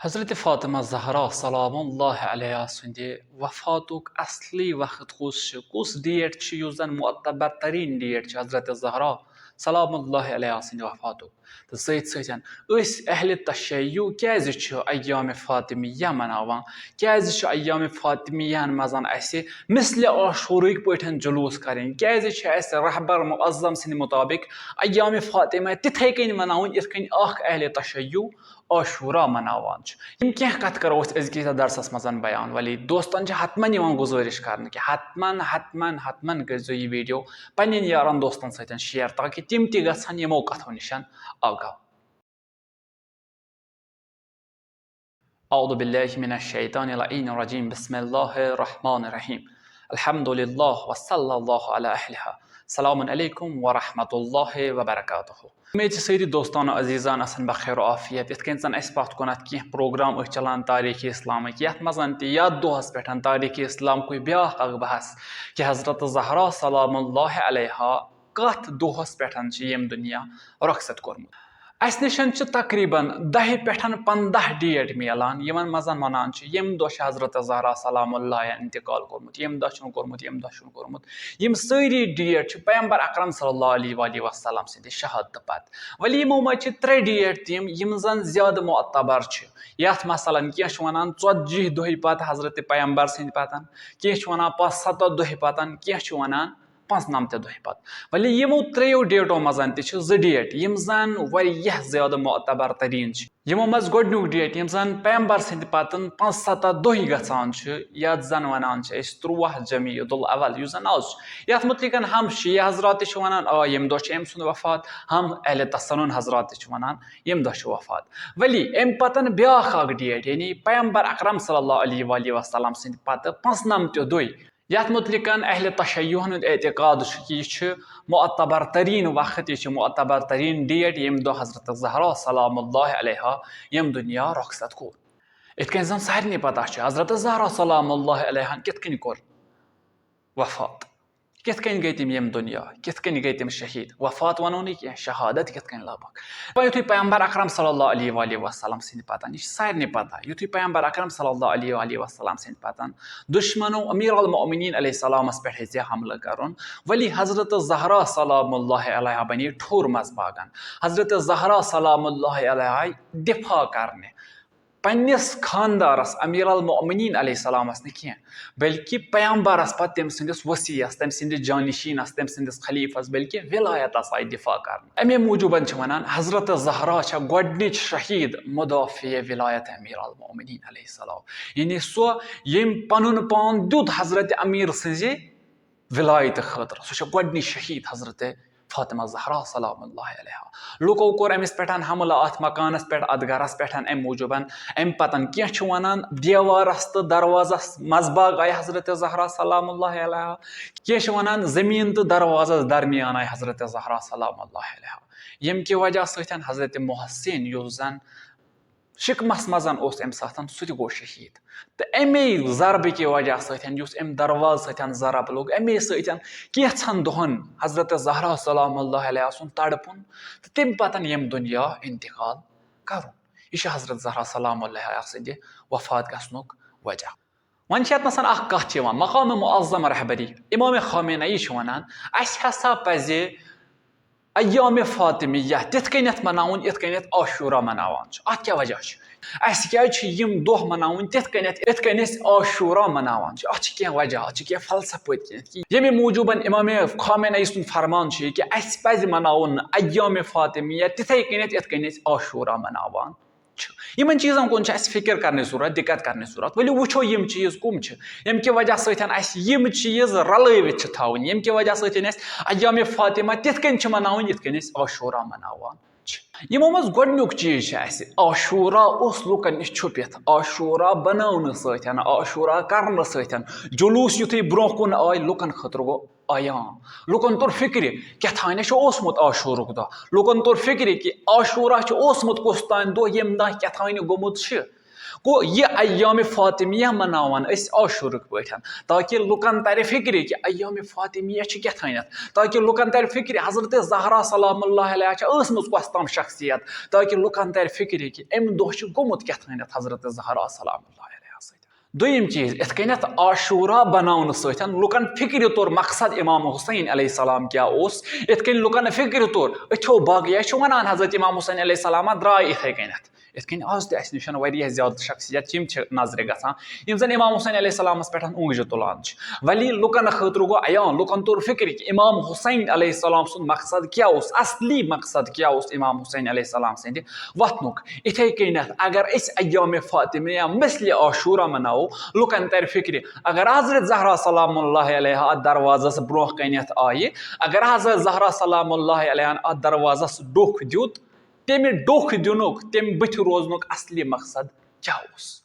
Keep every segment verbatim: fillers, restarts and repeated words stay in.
حضرت فاطمہ زہرا سلام اللہ علیہا سٕنٛدِ وفاتُک اصلی وقت کُس چھُ؟ کُس ڈیٹ چھُ یُس زن معتبر ترین ڈیٹ چھُ حضرت زہرا سلام اللہ علیہا سٕنٛدِ وفاتُک؟ تہٕ سۭتۍ سۭتۍ أسۍ اہل تشیع کیازِ چھِ ایام فاطمیہ مناوان؟ کیازِ چھُ ایام فاطمیہن منٛز اسہِ مثل عاشورٕکۍ پٲٹھۍ جلوس کرٕنۍ؟ کیازِ چھِ اسہِ رہبر معظم سٕنٛدِ مطابق ایام فاطمہ تِتھے کٔنۍ مناوٕنۍ یِتھ کٔنۍ اکھ اہل تشیع عاشورہ مناوان چھِ؟ یِم کینٛہہ کتھٕ کرو أسۍ أزکِس یتھ درسس منٛز بیان۔ ولی دوستن چھِ حتمن یِوان گزٲرش کرنہٕ کہِ حتمن حتمن حتمن کٔرزیو یہِ ویڈیو پننٮ۪ن یارن دوستن سۭتۍ شیئر، تاکہِ تِم تہِ گژھن یِمو کتھو نِش آگاہ۔ اعوذ باللہ من الشیطان اللعین الرجیم۔ بسم اللہ الرحمن الرحیم۔ الحمد للہ وصلی اللہ علی اہلہا۔ السلام علیکم ورحمۃ اللہ وبرکاتہ۔ امید چھِ سٲری دوستان و عزیزان آسن بخیر و عافیت۔ یِتھ کٔنۍ زن اسہِ پتھ کُنتھ کینٛہہ پروگرام ٲسۍ چلان تاریخ اسلامٕکۍ، یتھ منٛز تہِ یتھ دۄہس پٮ۪ٹھ تاریخ اسلامکُے بیاکھ اکھ بحث کہِ حضرت زہرا سلام اللہ علیہا کتھ دۄہس پٮ۪ٹھ چھِ ییٚمہِ دُنیا رۄخصت کوٚرمُت۔ اسہِ نِش چھِ تقریباً دَہہِ پٮ۪ٹھ پنٛداہ ڈیٹ میلان، یِمن منٛز ونان چھِ ییٚمہِ دۄہ چھِ حضرت زہرا سلام اللہ انتقال کوٚرمُت، ییٚمہِ دۄہ چھُنہٕ کوٚرمُت، ییٚمہِ دۄہ چھُنہٕ کوٚرمُت۔ یِم سٲری ڈیٹ چھِ پیغمبر اکرم صلی اللہ علیہ وآلہ وسلم سٕنٛدِ شہادتہٕ پتہٕ۔ ولی یِمو منٛز چھِ ترٛےٚ ڈیٹ تِم یِم زن زیادٕ معتبر چھِ، یتھ مثلاً کینٛہہ چھِ ونان ژتجی دۄہہِ پتہٕ حضرت پیغمبر سٕنٛدِ پتن، کینٛہہ چھِ ونان پانٛژھ ستتھ دۄہہِ پتن، کینٛہہ چھِ ونان پانٛژنمتہِ دۄہہِ پتہٕ۔ ولی یِمو ترٛیٚیو ڈیٹو منٛز تہِ چھِ زٕ ڈیٹ یِم زن واریاہ زیادٕ معتبر ترین چھِ۔ یِمو منٛز گۄڈنیُک ڈیٹ یِم زن پیغمبر سٕنٛدِ پتہٕ پانٛژھ ستتھ دۄہہِ گژھان چھِ، یتھ زن ونان چھِ أسۍ تُرٛواہ جمیع الاول، یُس زن آز چھُ۔ یتھ متعلق ہم شیعہ حضرات تہِ چھِ ونان، آ، ییٚمہِ دۄہ چھُ أمۍ سُنٛد وفات، ہم اہل تسنن حضرات تہِ چھِ ونان، ییٚمہِ دۄہ چھُ وفات۔ ولی امہِ پتہٕ بیاکھ اکھ ڈیٹ، یعنی پیغمبر اکرم صلی اللہ علیہ وآلہ وسلم سٕنٛدِ پتہٕ پانٛژنمتہِ دۄہہِ، یتھ متعلق اہل تشیعن ہُنٛد اعتقاد چھُ کہِ یہِ چھُ معتبر ترین وقت، یہِ چھُ معتبر ترین ڈیٹ، ییٚمہِ دۄہ حضرت زہرا سلام اللہ علیہا ییٚمہِ دُنیا رۄخصت کوٚر۔ یِتھ کٔنۍ زن سارنٕے پتہ چھُ، حضرت زہرا سلام اللہ علیہا کِتھ کٔنۍ کوٚر وفات، کِتھ کٔنۍ گٔے تِم ییٚمہِ دُنیا، کِتھ کٔنۍ گٔے تِم شہید؟ وفات ونو نہٕ کینٛہہ، شہادت کِتھ کٔنۍ لبکھ؟ وۄنۍ یُتھُے پیغمبر اکرم صلی اللہ علیہ وآلہ وسلم سٕنٛدِ پتہٕ، یہِ چھِ سارنٕے پتہ، یُتھُے پیغمبر اکرم صلی اللہ علیہ وآلہ وسلم سٕنٛدِ پتہٕ دُشمنو امیر المؤمنین علیہ السلامس پٮ۪ٹھ ہیٚژے حملہٕ کرُن، ولی حضرت زہرا سلام اللہ علیہا بنے ٹھوٗر منٛز باغن۔ حضرت زہرا سلام اللہ علیہا دفاع کرنہِ پننِس خاندارس امیر المؤمنین علیہ السلامس نہٕ کینٛہہ، بلکہِ پیغمبرس پتہٕ تٔمۍ سٕنٛدِس وصیس، تٔمۍ سٕنٛدِس جانشینس، تٔمۍ سٕنٛدِس خلیفس، بلکہِ ولایتس آیہِ دفاع کرنہٕ۔ امے موٗجوٗبن چھِ ونان، حضرت زہرا چھےٚ گۄڈنِچ شہید مدافع ولایت امیر المؤمنین علیہ السلام، یعنی سۄ ییٚمۍ پنُن پان دیُت حضرت امیر سٕنٛزِ ولایتہٕ خٲطرٕ، سۄ چھےٚ گۄڈنِچ شہید حضرت فاطمہ زہرا سلام اللہ علیہا۔ لوٗکو کوٚر أمِس پٮ۪ٹھ حملہٕ، اَتھ مکانَس پٮ۪ٹھ، اَتھ گَرَس پٮ۪ٹھ۔ اَمہِ موٗجوٗبَن، اَمہِ پَتَن کینٛہہ چھِ وَنان، دیوارَس تہٕ دروازَس منٛز باغ آیہِ حضرت زہرا سلام اللہ علیہا۔ کینٛہہ چھِ وَنان، زٔمیٖن تہٕ دروازَس درمیان آیہِ حضرت زہرا سلام اللہ علیہا، ییٚمہِ کہِ وجہ سۭتۍ حضرت محسن، یُس زَن شِکمَس منٛز اوس اَمہِ ساتہٕ، سُہ تہِ گوٚو شہیٖد۔ تہٕ اَمے ضربہٕ کہِ وجہ سۭتۍ، یُس اَمہِ دروازٕ سۭتۍ ضرب لوٚگ، اَمے سۭتۍ کینٛژھن دۄہَن حضرت زہرا سلام اللہ علیہا سُنٛد تڑپُن تہٕ تَمہِ پَتہٕ ییٚمہِ دُنیا انتقال کَرُن۔ یہِ چھُ حضرت زہرا سلام اللہ علیہا سٕنٛدِ وفات گژھنُک وجہ۔ وۄنۍ چھِ یَتھ منٛز اکھ کَتھ یِوان، مقام معظم رہبری امام خامنہ ای چھُ وَنان، اَسہِ ہسا پَزِ ایام فاطمیہ تِتھ کٔنٮ۪تھ مناوُن، یِتھ کٔنٮ۪تھ عاشورہ مناوان چھِ۔ اَتھ کیٛاہ وجہ چھُ؟ اَسہِ کیٛازِ چھِ یِم دۄہ مناوٕنۍ تِتھ کٔنٮ۪تھ، یِتھ کٔنۍ أسۍ عاشورہ مناوان چھِ؟ اَتھ چھِ کینٛہہ وجہ، اَتھ چھِ کینٛہہ فلسفہٕ پٔتۍ کِنۍ۔ ییٚمہِ موٗجوٗبَن امام خامنہ ای سُنٛد فرمان چھُ یہِ کہِ اَسہِ پَزِ مناوُن ایام فاطمیہ تِتھَے کٔنٮ۪تھ، یِتھ کٔنۍ أسۍ عاشورہ مناوان چھِ۔ یِمن چیٖزن کُن چھِ اَسہِ فِکر کرنٕچ ضروٗرت، دِقت کرنٕچ ضروٗرت۔ ؤلِو وٕچھو یِم چیٖز کٕم چھِ، ییٚمہِ کہِ وجہ سۭتۍ اَسہِ یِم چیٖز رلٲوِتھ چھِ تھاوٕنۍ، ییٚمہِ کہِ وجہ سۭتۍ اَسہِ ایام فاطمہ تِتھ کٔنۍ چھِ مناوٕنۍ، یِتھ کٔنۍ أسۍ عاشورہ مناوان چھِ۔ یِمو منٛز گۄڈٕنیُک چیٖز چھُ اَسہِ، عاشورہ اوس لُکن نِش چھُپِتھ۔ عاشورہ بناونہٕ سۭتۍ، عاشورہ کرنہٕ سۭتۍ، جلوٗس یُتھُے برونٛہہ کُن آے، لُکن خٲطرٕ گوٚو عیان۔ لُکن توٚر فِکرِ، کیٛاہ تھانۍ چھُ اوسمُت عاشورُک دۄہ۔ لُکن توٚر فِکرِ کہِ عاشورہ چھُ اوسمُت کُس تام دۄہ، ییٚمہِ دۄہ کیٛاہ تھانۍ گوٚمُت چھُ۔ گوٚو، یہِ ایام فاطمیہ مناوان أسۍ عاشورٕکۍ پٲٹھۍ، تاکہِ لُکن ترِ فِکرِ کہِ ایام فاطمیہ چھِ کیٛاہ تھانٮ۪تھ، تاکہِ لُکن ترِ فِکرِ حضرت زہرا سلام اللہ علیہا چھِ ٲسمٕژ کۄس تام شخصیت، تاکہِ لُکن ترِ فِکرِ کہِ اَمہِ دۄہ چھُ گوٚمُت کیٛاہ تھانٮ۪تھ حضرت زہرا سلام اللہ علیہا سۭتۍ۔ دوٚیِم چیٖز، یِتھ کٔنٮ۪تھ عاشورہ بناونہٕ سۭتۍ لُکن فِکرِ توٚر مقصد امام حسین علیہ السلام کیٛاہ اوس، یِتھ کٔنۍ لُکن فِکرِ توٚر، أتھیو باقٕے چھُ ونان حضرت امام حسین علیہ السلام درٛاے یِتھَے کٔنٮ۪تھ۔ یِتھ کٔنۍ آز تہِ اَسہِ نِش واریاہ زیادٕ شخصیت چھِ، یِم چھِ نظرِ گژھان، یِم زَن امام حسین علیہ السلامَس پٮ۪ٹھ اونٛگجہِ تُلان چھِ۔ ولی لُکَن خٲطرٕ گوٚو عیان، لُکَن توٚر فِکرِ کہِ امام حسین علیہ السلام سُنٛد مقصد کیٛاہ اوس، اصلی مقصد کیٛاہ اوس امام حسین علیہ السلام سٕنٛدِ وۄتھنُک۔ یِتھَے کٔنٮ۪تھ اگر أسۍ ایام فاطمہ یا مثلِ عاشورہ مَناوو، لُکَن تَرِ فِکرِ، اگر حضرت زہرا سلام اللہ علیہا اَتھ دروازَس برونٛہہ کَنٮ۪تھ آیہِ، اگر حضرت زہرا سلام اللہ علیہَن اَتھ دروازَس ڈوٚکھ دیُت، تٔمہِ ڈوٚکھ دِنُک، تٔمۍ بٕتھِ روزنُک اصلی مقصد کیٛاہ اوس؟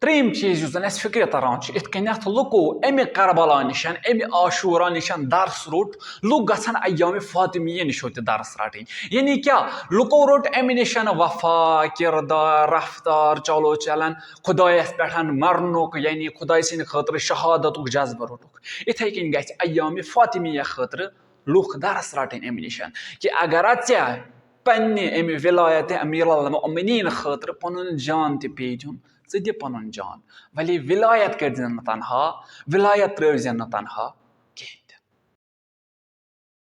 ترٛیٚیِم چیٖز یُس زَن اَسہِ فِکرِ تَران چھُ، یِتھ کٔنٮ۪تھ لُکو اَمہِ کربلا نِشَن، اَمہِ عاشورہ نِشَن درس روٚٹ، لُکھ گژھن ایام فاطمیہ نِشو تہِ درس رَٹٕنۍ۔ یعنی کیٛاہ؟ لُکو روٚٹ اَمہِ نِشَن وفا، کردار، رفتار، چلو چلن، خۄدایَس پٮ۪ٹھ مرنُک، یعنی خۄداے سٕنٛدِ خٲطرٕ شہادتُک جذبہٕ روٚٹُکھ۔ یِتھَے کٔنۍ گژھِ ایام فاطمیہ خٲطرٕ لُکھ درس رَٹٕنۍ اَمہِ نِشَن کہِ اگر ژےٚ پننہِ اَمہِ ولایت امیر المؤمنین خٲطرٕ پنُن جان تہِ پیٚیہِ دیُن، ژٕ دِ پنُن جان، ولی ولایت کٔرۍ زٮ۪ن نہٕ تنہا، ولایت ترٛٲوۍ زٮ۪ن نہٕ تنہا۔